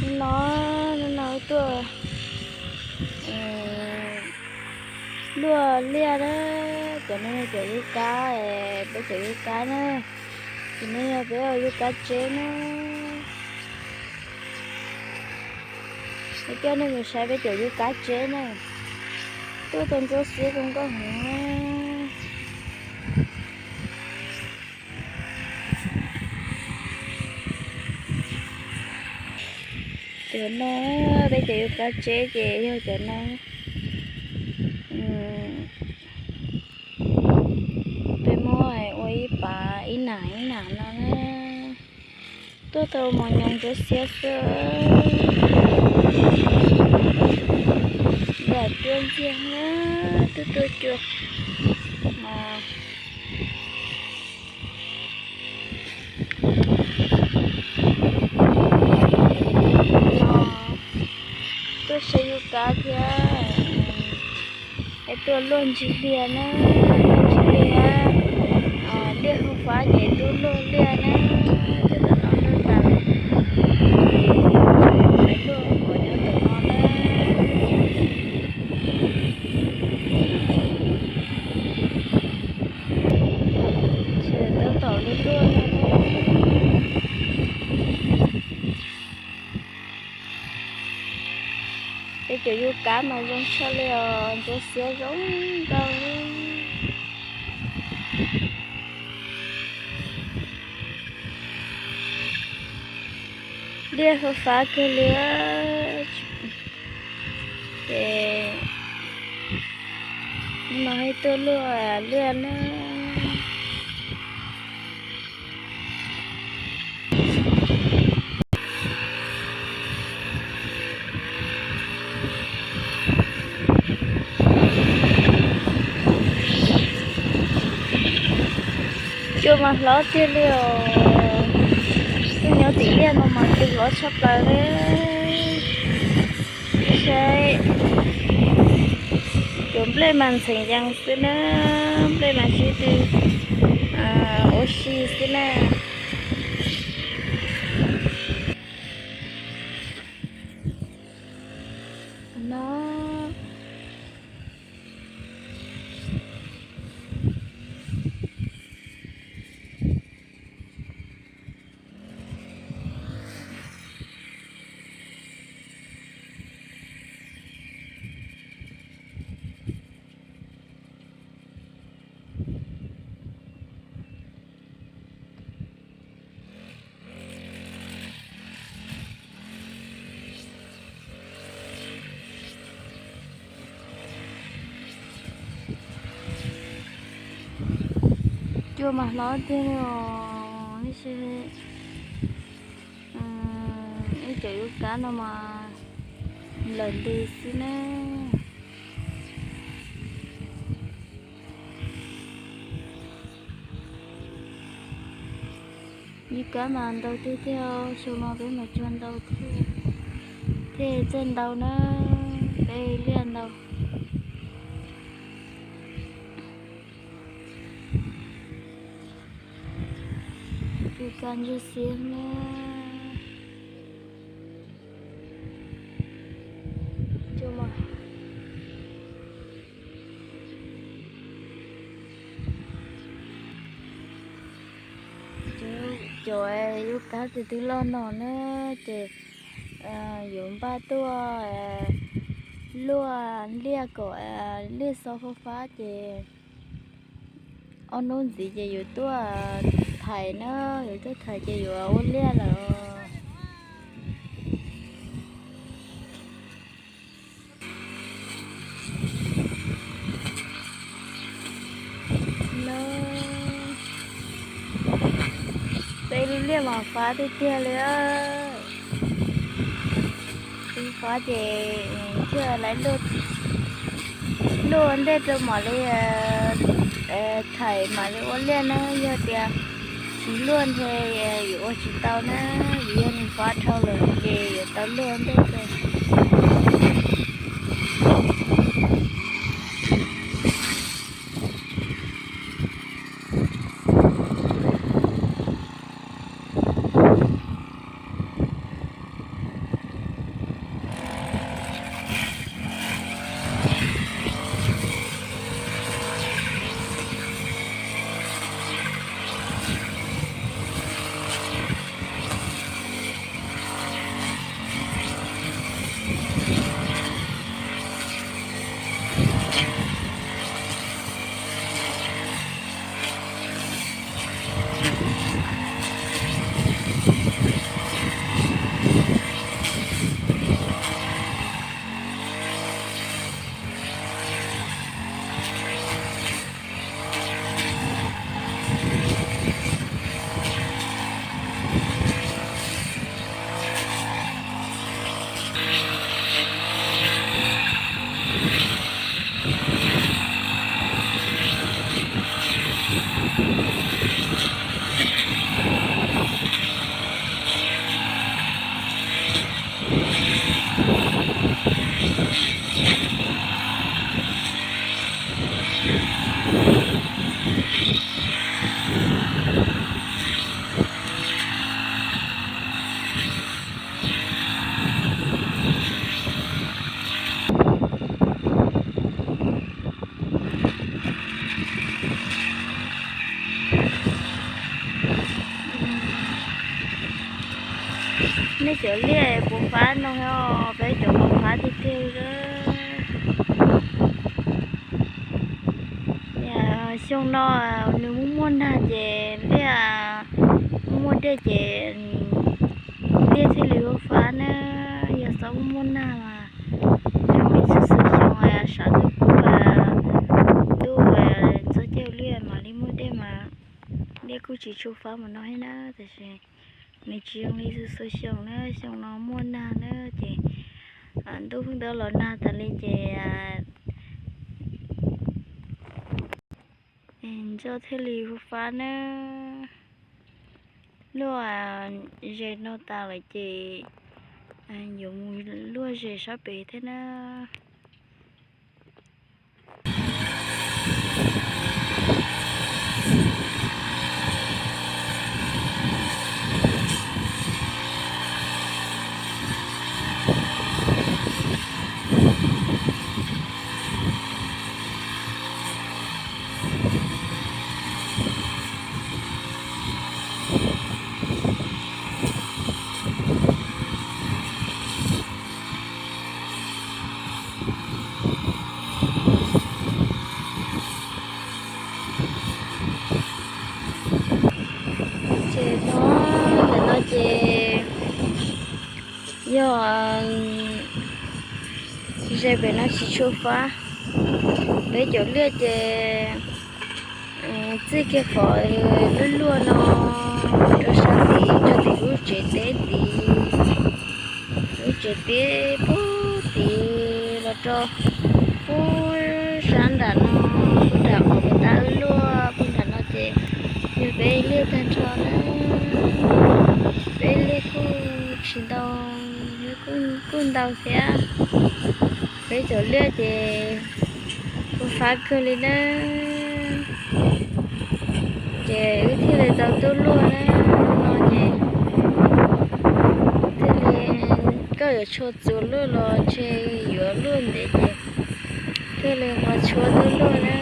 No, no tuaj luaj liaj na, cov no yog cov yub kab, peb cov yub kab na, cov no yog peb ua yub kab tseb na. Peb coj nej mus saib peb cov yub kab tseb na, tuaj tau ntsuab xiab zoo nkauj heev. Cov no, peb cov yub kab tseb ces yog cov no. Peb muab ua ib pab ib nam ib nam no na. Tuaj tau mos nyoos ntsuab xiab xwb. Nram cuaj ntxiag na, tuaj tuaj cuag mas tuaj saib yub kab thiab. Es tuaj luaj ntsis liaj na, luaj ntsis liaj, liaj hauv fab ces tuaj luaj liaj na, cov tom no luaj tas, es luaj qhov nyob tom no na. Tsis tab tom luaj luaj no na. Peb cov yub kab mas zoo tshaj li os, ntsuab xiab zoo nkauj. Liaj hauv fab kawg li. Ces no tuaj luaj liaj na. Cua mas hlob tiag li os. Tuaj nyob tim liaj no mas cua hlob tshaj plaws li. Saib, cov nplej mas ntxheev yees xwb na, nplej mas sib tw ua si xwb na. No. Cua mas hlob tiag os, ib cov yub kab no mas lawm nti xwb na. Yub kab mas ntau tiag tiag, xyoo no peb mas cua ntau thiab, thiaj txawj ntau na, peb liaj ntau. Yub kab ntsuab xiab na. Cov yub kab tus twb loj no na, ces yuav npaj tuaj luaj liaj kom liaj xo fab fab ces ob hnub ntxiv ces yuav tuaj thaiv na, yuav tuaj thaiv ces yuav ua liaj lawm. Peb lub liaj mas fab tiag tiag li. Fab ces thiaj li luaj ntej rau mam li thaiv mam li ua liaj na, yog tias tsis luaj ntshe yuav ua tsis tau na, vim yog nws fab dhau lawm ces yuav tau luaj ntej rau. Nej cov liaj puas fab no os, peb cov puas fab tiag tiag li. Xyoo no nws muaj muaj nag ces liaj, muaj muaj dej ces liaj thiaj li ua fab na. Yog txhob muaj muaj nag mas zoo li txhua txhua xyoo, sab ntuj kub, ntuj txog caij liaj mam li muaj dej mas liaj kuj tsis tshua fab mus no thiab na. Tiam sis nws tsis zoo li txhua txhua xyoo na, xyoo no muaj nag na ces ntuj pheej tau los nag tas li ces ntso thiaj li hu fab na. Luaj zes no tas lawm ces yuav mus luaj zes sab pem thiab na. Ces no, ntawm no ces yog ze pem no tsis tshua fab, peb cov liaj ces txij kiag qhov luaj luaj no rau sab tid, rau tim lub tsev teb tid, lub tsev teb puag tid los rau puag sab nram no, puag nram qhov puag ta wb luaj puag nram no ces yog peb liaj tag nrho na. Peb liaj kuj tsis ntau, kuj ntau thiab. Peb cov liaj ces kuj fab kawg li na. Ces wb thiaj li tau tuaj luaj na. No ces thiaj li, koj yuav tshua txuas luaj los ntshe yuav luaj ntev ces thiaj li ho tshua tuaj luaj na.